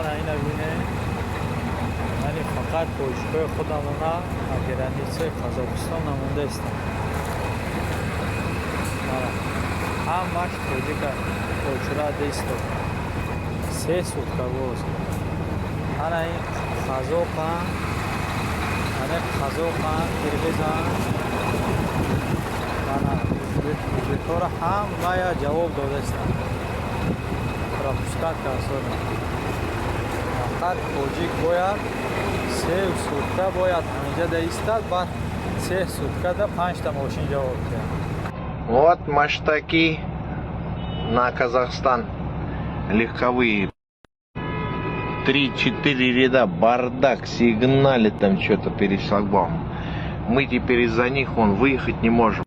Ана ина бинед, яъне фақат тоҷикои худамона границаи Қазоқистон намондаистанд. Ҳамаш тоҷика очрада истод 3 сутка боз. Ана ин қазоқан, ана қазоқан, қирғизан, ана узбекҳоро ҳамая ҷавоб додаистанд, пропускать кардастанд. Фақат тоҷик бояд 3 сутка бояд ҳаминҷа даистад, баъд 3 суткада панҷта мошин ҷавоб диҳад. Вот маштаки на Казахстан. Легковые. Три-четыре ряда, бардак, сигналит там что-то перед шлагбаумом. Мы теперь из-за них вон выехать не можем.